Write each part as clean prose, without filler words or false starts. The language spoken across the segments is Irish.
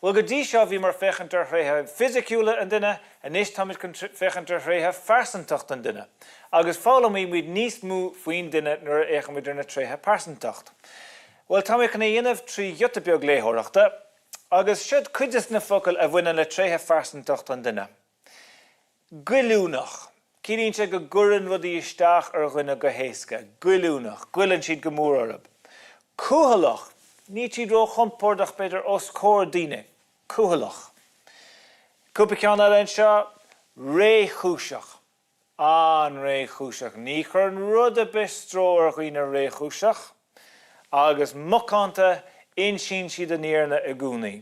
Bhuel, go dtí seo bhíomar ag féachaint ar thréithe fisiciúla an duine, anois táimid chun féachaint ar thréithe phearsantacht an duine. Agus foghlaimeoidh muid níos mó faoin duine nuair a fhéachaimid ar na tréithe pearsantacht. Bhuel, tá mé chun é a dhéanamh trí ghiota beag léitheoireachta, agus siod cuid des na focail a bhaineann le tréithe phearsantacht an duine. Goilliúnach. Ciallaíonn sé go gcuireann rudaí isteach ar dhuine go héasca. Goilliúnach. Goilleann siad go mór orthu. Cúthaileach. Níl siad róchompordach, b'fhéidir, os comhair daoine. Cúthaileach. Cúpla ceann eile anseo. Réchúiseach. An-réchúiseach. Ní chuireann rud ar bith stró ar dhaoine réchúiseach. Agus macánta, insíonn siad an fhírinne i gcónaí.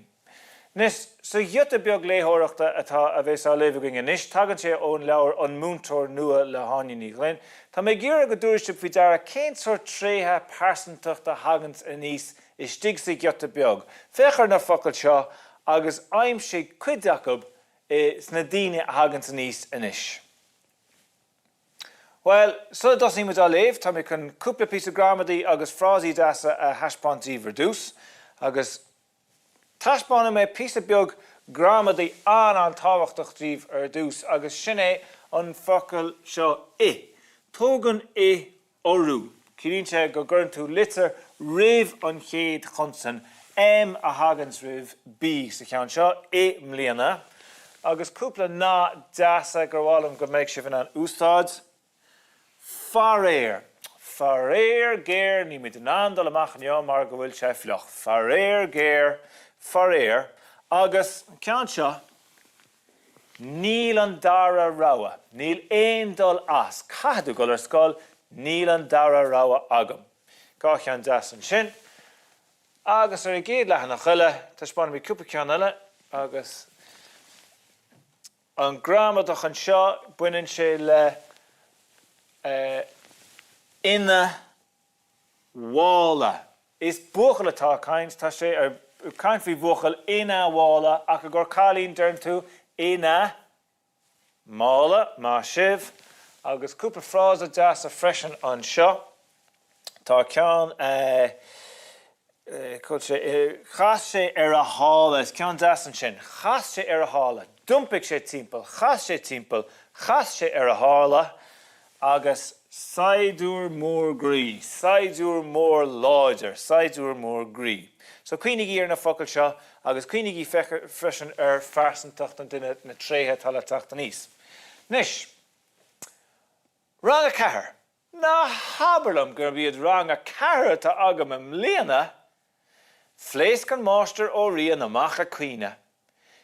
Anois, sa ghiota beag léitheoireachta atá a bheas á léamh againn anois, tagann sé ón leabhar An Múinteoir Nua le hÁine Ní Ghlinn, tá mé ag iarraidh go dtabharfaidh sibh faoi deara cén sórt tréithe pearsantachta a thaganns aníos istigh sa ghiota beag. Féach ar na focail seo agus aimsigh cuid acu sna daoine a thaganns aníos anois. Bhuel, sula dtosaíonn muid á léamh, tá mé chun cúpla píosa gramadaí agus frásaí deasa a thaispeáint daoibh ar dtús. Agus taispeánfaidh mé píosa beag gramadaí an-an-tábhachtach daoibh ar dtús, agus sin é an focal seo 'i'. Tógann 'i' urú. Ciallaíonn sé go gcuireann tú litir roimh an chéad chonsan, M a thaganns roimh B sa cheann seo, i mbliana. Agus cúpla nath deasa gur mhaith liom go mbeidh sibh in ann úsáid. Faraor. Faraor géar níl muid in ann dul amach inniu mar go bhfuil sé fliuch. Faraor géar, faraor. Agus an ceann seo. Níl an dara rogha. Níl aon dul as. Caithfidh tú dul ar scoil. Níl an dara rogha agam. 2 cheann deas ansin. Agus ar an gcéad leathanach eile, taispeánfaidh mé cúpla ceann eile agus an gramadach anseo, baineann sé le ina mhála. Is buachaill atá ag caint, tá sé ag caint faoi bhuachaill ina mhála ach i gcomhair cailín deireann tú ina mála, maith sibh. Agus cúpla frása deasa freisin anseo. Tá ceann eh chas sé ar a shála, is ceann deas ansin, chas sé ar a shála, d'iompaigh sé timpeall, chas sé timpeall, chas sé ar a shála Agus saighdiúir mór groí, saighdiúir mór láidir, saighdiúir mór groí. So cuimhnígí ar na focail seo agus cuimhnígí freisin ar phearsantacht an duine, na tréithe atá le teacht aníos. Anois, Rang 4. Ná habair liom gurb iad Rang 4 atá agam i mbliana! Phléasc an Máistir Ó Riain amach ag caoineadh.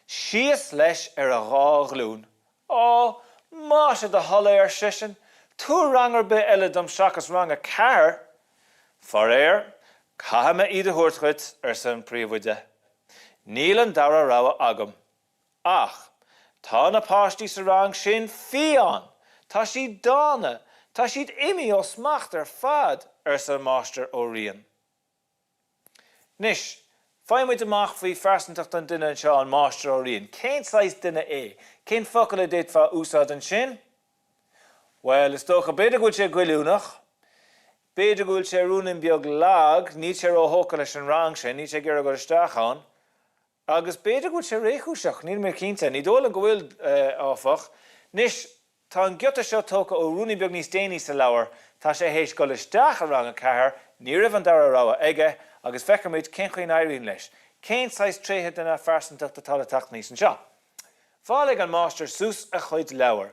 Síos leis ar a dhá ghlúin. Á, más é do thoil é, ar seisean, tabhair rang ar bith eile dom seachas rang 4! Faraor, caithfidh mé iad a thabhairt dhuit, arsa an príomhoide. Níl an dara rogha agam. Ach, tá na páistí sa rang sin fiáin! Tá siad dána! Tá siad imithe ó smacht ar fad! arsa an Máistir Ó Riain. Anois, faigheann muid amach faoi phearsantacht an duine anseo, an Máistir Ó Riain. Cén saghas duine é? Cén focal a d'fhéadfá a úsáid ansin? Bhuel, is dócha, b'fhéidir go bhfuil sé goilliúnach. B'fhéidir go bhfuil sé ruainnín beag lag, níl sé róthógtha leis an rang sin, níl sé ag iarraidh dul isteach ann. Agus b'fhéidir go bhfuil sé réchúiseach, níl mé cinnte. Ní dóigh liom go bhfuil, áfach. Anois, tá an giota seo tógtha ó ruainnín beag níos déanaí sa leabhar. Tá sé théis dul isteach i rang 4, ní raibh an dara rogha aige, agus feicfimid cén chaoi a n-éiríonn leis. Cén saghas tréithe den phearsantacht atá le teacht aníos anseo? Bhailigh an máistir suas a chuid leabhar.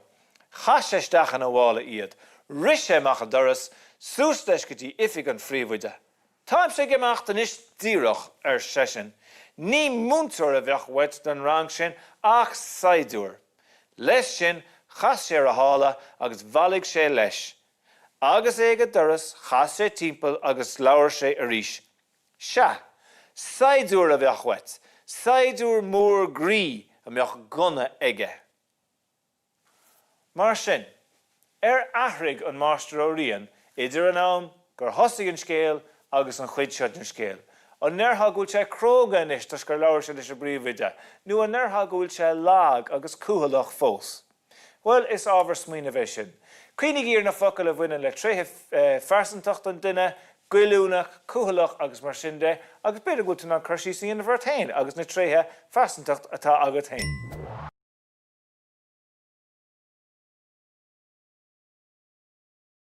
Chaith sé isteach ina mhála iad. Rith sé amach an doras, suas leis go dtí oifig an phríomhoide. Táimse ag imeacht anois díreach, ar seisean. Ní múinteoir a bheadh uait don rang sin ach saighdiúir. Leis sin chas sé ar a shála agus bhailigh sé leis. Agus é ag an doras chas sé timpeall agus labhair sé arís. Sea, saighdiúir a bheadh uait, saighdiúir mór groí a mbeadh gunna aige. Mar sin, ar athraigh an Máistir Ó Riain idir an am gur thosaigh an scéal agus an chuid seo den scéal? An ndéarfá go bhfuil sé cróga anois toisc gur labhair sé leis an bpríomhoide, nó an ndéarfá go bhfuil sé lag agus cúthaileach fós? Bhuel, is ábhar smaoinimh é sin. Cuimhnígí ar na focail a bhaineann le tréithe phearsantacht an duine. Goilliúnach, cúthaileach agus mar sin de agus b'fhéidir go bhfuil tú in ann cur síos a dhéanamh ort féin agus na tréithe phearsantacht atá agat féin.